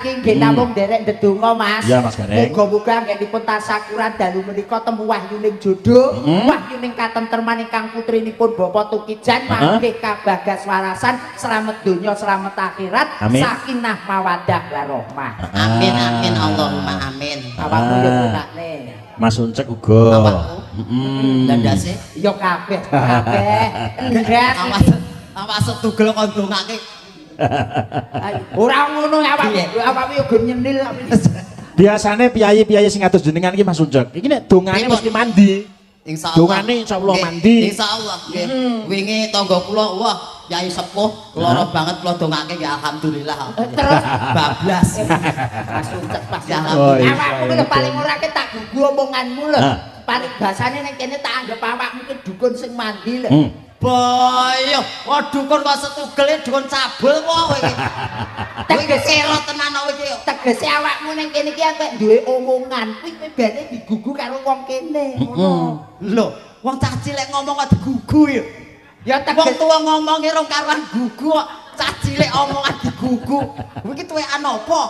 Nggih namung nderek ndedonga, Mas. Iya, Mas Gareng. Muga-muga anggenipun tasakuran dalu menika temu wahyuning jodoh, wahyuning katentreman ingkang putrinipun Bapak Tukijan mangke kabagas warasan, slamet donya, slamet akhirat, Amin. Sakinah mawaddah warahmah. Amin amin Allahumma amin. Awakmu yo ndongakne. Mas Uncek uga. Awakku? Heeh. Landase Yo kabeh, kabeh. Enggak. Awas awas setugel kon ndongake. Ora ngono awakmu, Piye? Awakmu yo gon nyenil. Biasane piyayi-piyayi sing atus jenengan iki, Mas Uncek. Iki nek dongane Pripun? Mesti mandi. Insyaallah. Dongane insyaallah Nggih, mandi. Insyaallah nggih. Wingi tangga kula wah Yai sepuh lara banget kula dongake ya alhamdulillah. Terus bablas. Mas Uncek, Mas Ya, Uncek. Oh, iya, Awakmu ki lho iya. paling ora ke tak gugu omonganmu lho. Ah. Paling basane ning kene tak anggap awakmu ki dukun sing mandi lho. Boyo, wah dukun kok setugele dukun cabul kok kowe iki. Kowe iki kero tenan kowe iki. Tegese awakmu ning kene iki akeh duwe omongan, kuwi kowe bene digugu karo wong kene ngono. Lho, wong cah cilik ngomong kok digugu ya. Ya Wong teges tuwa ngomong rong karuan gugu kok cah cilik omongan digugu. Kowe iki tuwekan apa?